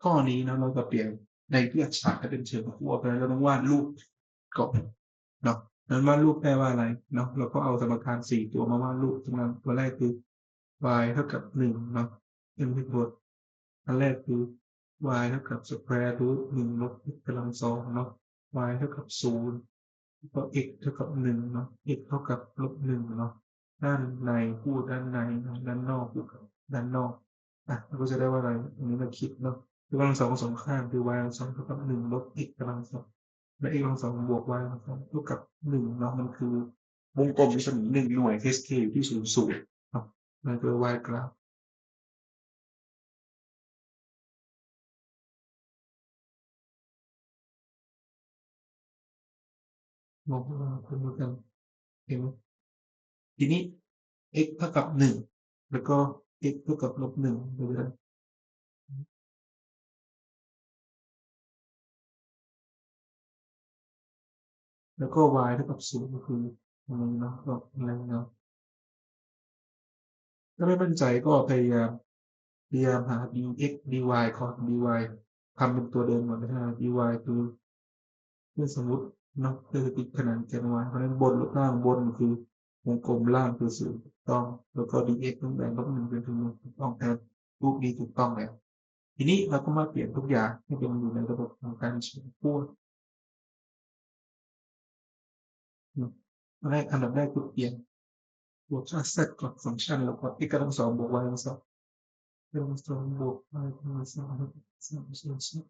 ຂໍ້ນີ້ເນາະ ເຮົາກໍປ່ຽນໃນວິທະຍາສາດໃຫ້ເປັນເຊີງຄວບ ແລ້ວເຮົາຕ້ອງວາດຮູບກ່ອນເນາະ. ແລ້ວວາດຮູບແປວ່າອະໄລເນາະ? ເຮົາກໍເອົາສະມະການສີ່ຕົວມາວາດຮູບ. ຕົວນັ້ນ ຕົວແລກຄື y ເທົ່າກັບໜຶ່ງເນາະ ເປັນເຫດຜົນ. ອັນແລກຄື y ເທົ່າກັບ square root ໜຶ່ງລົບ x ກຳລັງສອງເນາະ, y ເທົ່າກັບສູນ ແລ້ວກໍ x ເທົ່າກັບໜຶ່ງເນາະ, x ເທົ່າກັບລົບໜຶ່ງເນາະ. ດ້ານໃນຄູດດ້ານໃນເນາະ, ດ້ານນອກຄູດກັບດ້ານນອກ. ອ່ະ ເຮົາກໍຈະໄດ້ວ່າອະໄລ? ອັນນີ້ເຮົາຄິດເນາະ, ຄື y ກຳລັງສອງສອງຂ້າງ ຄື y ກຳລັງສອງເທົ່າກັບໜຶ່ງລົບ x ກຳລັງສອງ ແລະ x ກຳລັງສອງບວກ y ກຳລັງສອງເທົ່າກັບໜຶ່ງເນາະ. ມັນຄືວົງກົມທີ່ສະໜີໜຶ່ງໜ່ວຍ h k ຢູ່ທີ່ສູນ ສູນເນາະ, ມັນກໍເລີຍ y ກາງ ມອງເຫັນບໍ່? ເຫັນບໍ່? ທີນີ້ x ເທົ່າກັບໜຶ່ງ ແລ້ວກໍ x ເທົ່າກັບລົບໜຶ່ງ ແລ້ວກໍ y ເທົ່າກັບສູນ ກໍຄືອັນນີ້ເນາະ ກໍອັນນີ້ເນາະ. ຖ້າບໍ່ໝັ້ນໃຈກໍພະຍາຍາມ ພະຍາຍາມຫາ dx dy ກ່ອນ, dy ທຳເປັນຕົວເດີມກ່ອນ, ຫາ dy ຄື ຄືສົມມຸດເນາະ ຄືຕິດຂະໜານແກນ y, ເພາະນັ້ນບົນ ລົບລ່າງບົນຄືວົງກົມ, ລ່າງຄືສູນ ຖືກຕ້ອງ, ແລ້ວກໍ dx ຕ້ອງແບ່ງລົບໜຶ່ງເປັນເທິງໜຶ່ງ ຖືກຕ້ອງແທນ. ຮູບນີ້ຖືກຕ້ອງແລ້ວ. ທີນີ້ເຮົາກໍມາປ່ຽນທຸກຢ່າງໃຫ້ເປັນຢູ່ໃນລະບົບຂອງການເຊື່ອມພວກເນາະ. ອັນແລກ ອັນດັບແລກຄືປ່ຽນຕົວຄ່າ z ກ່ອນ, ຟັງຊັນ ແລ້ວກໍ x ກຳລັງສອງບວກ y ກຳລັງສອງ x ກຳລັງສອງບວກ y ກຳລັງສອງ ສອງສ່ວນສອງ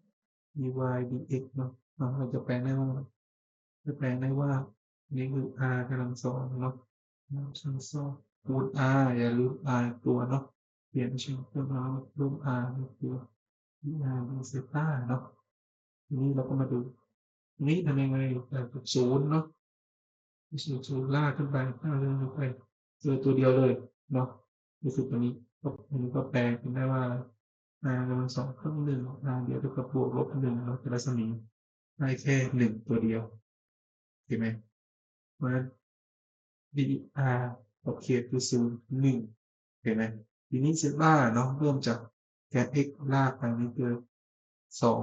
dy dx ເນາະ. ເຮົາຈະແປງໄດ້ວ່າ ຈະແປງໄດ້ວ່າ ນີ້ຄື r ກຳລັງສອງເນາະ, r ກຳລັງສອງຄູນ r, ຢ່າລືມ r ອີກຕົວເນາະ, ປ່ຽນເປັນ r ລວມ r ອີກຕົວ dr dz ເນາະ. ທີນີ້ເຮົາກໍມາດູ ນີ້ທຳຍັງໄງ? ເອີ ສູນເນາະ, ສູນ ລາກຂຶ້ນໄປ ລາກຂຶ້ນໄປ ເຫຼືອຕົວດຽວເລີຍເນາະ. ກໍຄືຕົວນີ້ ກໍ ອັນນີ້ກໍແປເປັນໄດ້ວ່າ r ກຳລັງສອງເພີ່ມໜຶ່ງ r ດຽວເທົ່າກັບບວກລົບໜຶ່ງເນາະ, ແຕ່ລັດສະໝີໄດ້ແຄ່ໜຶ່ງຕົວດຽວ. ເຫັນໄໝ? ເພາະນັ້ນ dr ຂອບເຂດຄືສູນ ໜຶ່ງ ເຫັນໄໝ? ທີນີ້ z bar ເນາະ ເລີ່ມຈາກແກນ x ລາກໄປນີ້ຄືສອງ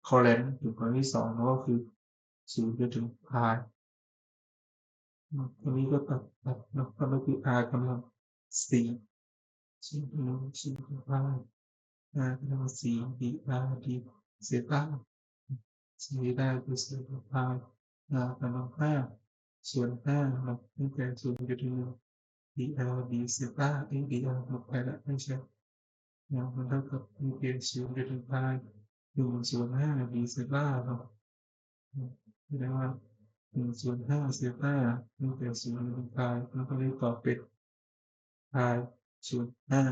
column ເປັນ column ທີສອງເນາະ ກໍຄືສູນຈົນເຖິງ pi ເນາະ. ຕົວນີ້ກໍຕັດ ຕັດເນາະ, ກໍຄື r ກຳລັງສີ່ ສູນ ສູນ pi r ກຳລັງສີ່ dr dz ເສດ r ເສດ r ຄືເສດ pi r ກຳລັງຫ້າ ສ່ວນຫ້າເນາະ, ຕັ້ງແຕ່ສູນຈົນເຖິງໜຶ່ງ dr dz ເອ dr ໝົດໄປລະ ໄມ່ໃຊ່ເນາະ, ມັນເທົ່າກັບ ເອ ສູນຈົນເຖິງ pi ໜຶ່ງສ່ວນຫ້າ dz ເນາະ. ແສດງວ່າ ໜຶ່ງສ່ວນຫ້າເສດ r ຕັ້ງແຕ່ສູນຈົນເຖິງ pi ມັນກໍເລີຍຕອບເປັນ pi ສ່ວນຫ້າ